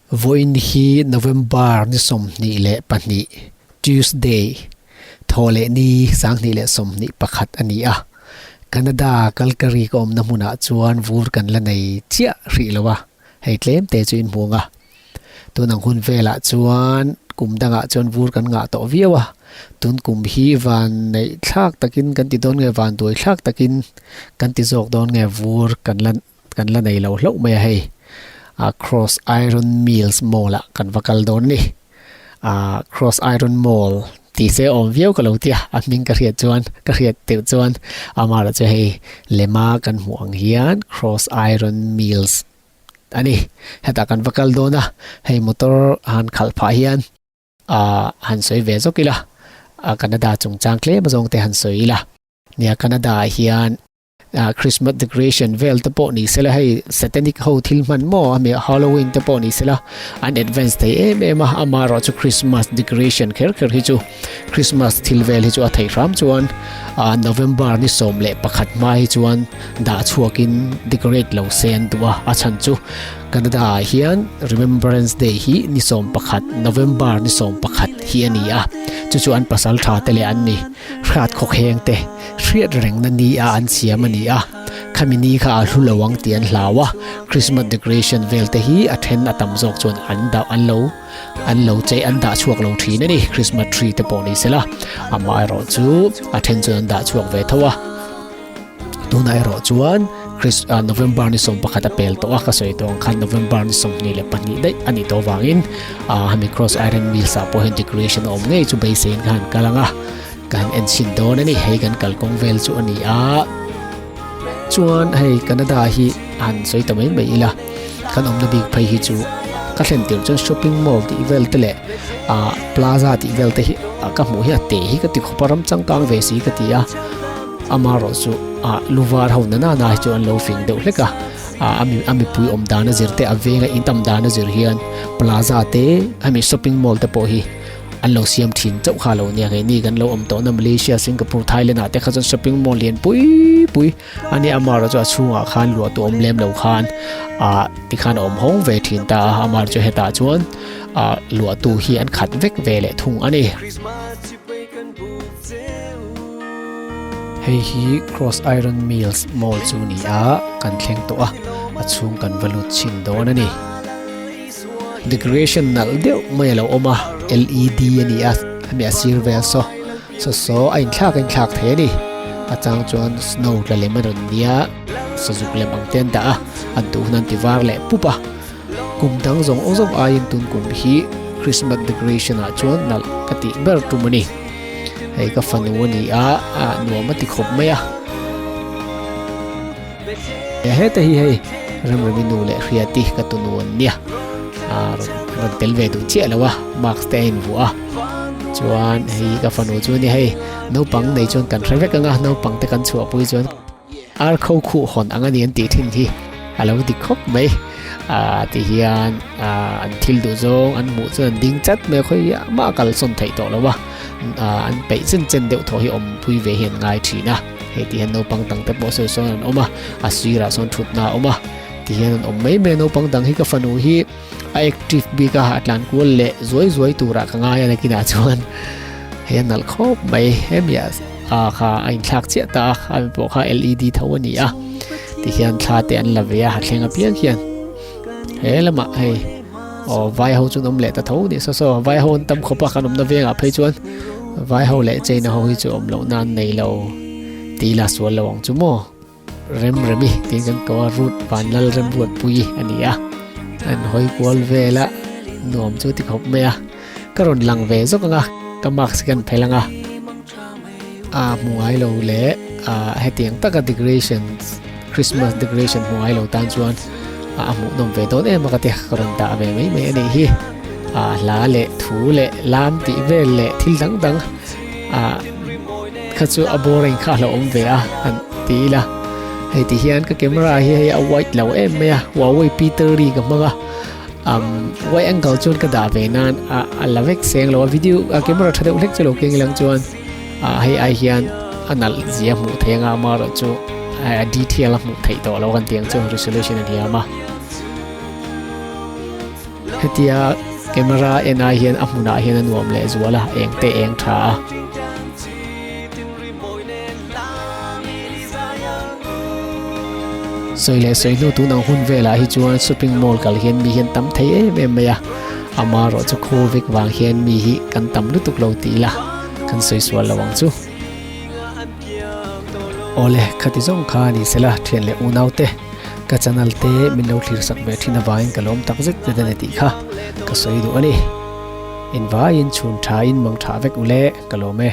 Vawiin hi November ni 22, Tuesday, thawhleh ni 2021 a ni a. Canada Calgary ka awmna hmunah chuan vur kan la nei chiah hrih lo a, hei tlem te chu in hmuang a. Tun ang hun velah chuan kum dangah chuan vur kan ngah tawh viau a, tun kum hi van neih thlak takin kan ti dawn nge van duai thlak takin kan ti zawk dawn nge vur kan la kan la nei lo hlauh mai a hei ah Cross Iron Mills Mall ah kan va kal dawn ni ah Cross Iron Mall tih se awm viau ka lo tia a hming ka hriat chuan ka hriat tirh chuan amah chu hei lema kan hmuh ang hian Cross Iron Mills a ni hetah kan va kal dawn a hei motor han khalh phah hian ah han sawi ve zawk ila ah Canada chungchang tlem azawng te han sawi ila nia Canada ah hian. Christmas decoration vel te pawh ni sela hei satanic ho thil hman maw ami Halloween te pawh ni sela an advance thei em em a amaherawh chu Christmas decoration kher kher hi chu Christmas thil vel hi chu a theih hram chuan ah November ni 11 hma hi chuan dah chhuakin decorate lo se an duh a a chhan chu Canada ah hian Remembrance Day hi ni 11 November ni 11 hi a ni a chu chu an pasal tha te leh an ni hrat khawkheng te Hriat rengna ni a an siam a ni a, khami ni kha a hlu lo ang tih an hlau a, Christmas decoration vel te hi a then a tam zawk chuan an dah an lo an lo chei an dah chhuak lo thin a ni, Christmas tree te pawh ni sela, amaherawh chu a then chuan an dah chhuak ve tho a, tunah erawh chuan Chris ah November ni 11 a pel tawh a, ka sawi tawh ang khan November ni 22 daih a nih tawh avangin ah hemi Cross Iron Mills ah pawh hian decoration a awm ngei chu beiseiin kha han kal ang a. Kan en chhin dawn a ni, hei kan kalkawng vel chu a ni a, chuan hei Canada hi han sawi ta mai mai ila, kan awmna bik phei hi chu ka thlen tir chuan shopping mall tih vel te leh ah plaza tih vel te hi ka hmuh hi a te hi ka ti khawp a ram changkang ve si ka ti a, amaherawh chu ah luvar ho na nana hi chu an lo fing deuh hlek a, ah a mipui awm dan a zir te a venga in tam dan a zir hian plaza te hemi shopping mall te pawh hi. An lo siam thin chauh kha lo nia keini kan lo awm tawhna Malaysia, Singapore, Thailand ah te kha chuan shopping mall lian pui pui a nia amaherawh chu a chhungah khan luah tu awm lem lo khan ah tikhan a awm hawng ve thin ta a amaherawh chu hetah chuan ah luah tu hi an khat vek ve leh thung a ni. Hei hi Cross Iron Mills Mall chu ni a kan thleng tawh a a chhung kan va lut chhin dawn a ni. Decoration nalh deuh mai a lo awm a led a ni a hemi a sir vel saw saw saw a inthlak a inthlak thei a ni a chang chuan snow tla lem a rawn nia sazuk lem ang te an dah a an duh hun an ti var leh pup a kum dang zawng zawng aiin tun kum hi Christmas decoration ah chuan nalh ka tih ber tum a ni hei ka fanu a ni a ah nuam a ti khawp mai a. Heta hi hei Remremi nu leh Hriati ka tunu an nia a rawn rawn tel ve duh chiah lo a mask te a invuah a chuan hei ka fanu chu ania hei naupang nei chuan kan hre vek anga naupang te kan chhuahpui chuan ar kho khuh hawn ang a ni an tih thin hi a lo dik khawp mai a ti hian a an thil duh zawng an hmuh chuan an ding chat mai a khawi mah a kalsawn theih tawh lo a an peih chen chen deuh thaw hi awmpui ve hi an ngai thin a. Hei ti hian naupang dang te pawh sawi sawn an awm a, a sirah sawn thutna a awm a, ti hian an awm mai mai a naupang dang hi ka fanu hi a active bik a a tlan kual leh zuai zuai turah ka ngai a nakinah chuan hei a nalh khawp mai hemi ah ah kha a inthlak chiah ta a khami pawh kha led tho a ni a ti hian thla te an la ve a ha thleng apiang hian he lamah hei aw vai ho chu an awm leh ta tho a ni saw saw vai ho an tam khawp a kan awmna vengah phei chuan. Vai ho leh China ho hi chu awm loh nan nei lo ti la sual lo ang chu maw? Rem Remi tiin kan ko a, Ruth Vanlal Remruatpui a ni a, an hawi kual vel a, nuam chu ti khawp mai a, ka rawn lang ve zawk ang a, ka mask hi kan phelh ang a, a hmu ngai lo leh hetiang taka decoration Christmas decoration hmu ngai lo tan chuan a hmuhnawm ve dawn em a ka ti a, ka rawn dah ve mai mai a nih hi. Ah hla leh thu leh lam tih vel leh thil dang dang ah kha chu a boring kha a lo awm ve a han ti ila hei ti hian ka camera hi hei a white lo em mai a Huawei P thirty ka hmang a um wide angle chuan ka dah ve nan a a la vek seng lo a video a camera tha deuh hlek chu lo keng ilang chuan ah hei ai hian a nalh zia hmuh theih anga amaherawhchu a detail a hmuh theih tawh lo kan tih ang chu resolution a hniam a. Hetia camera en ai hian a hmunah hian a nuam leh zual a, eng te eng tha a. Sawi leh sawi hnu tun ang hun velah hi chuan shopping mall kal hian mi hian tam thei em em mai a, amaherawh chu khaw vek vang hian mi hi kan tam lutuk lo tih ila kan sawi sual lo ang chu. Awle, khati zawng kha ni sela thian leh unau te, ka channel te min lo thlir sak ve thin avangin ka lawm tak zet zet a ni tih kha ka sawi duh a ni. Invaiin chhun thain mang tha vek ule ka lawm e.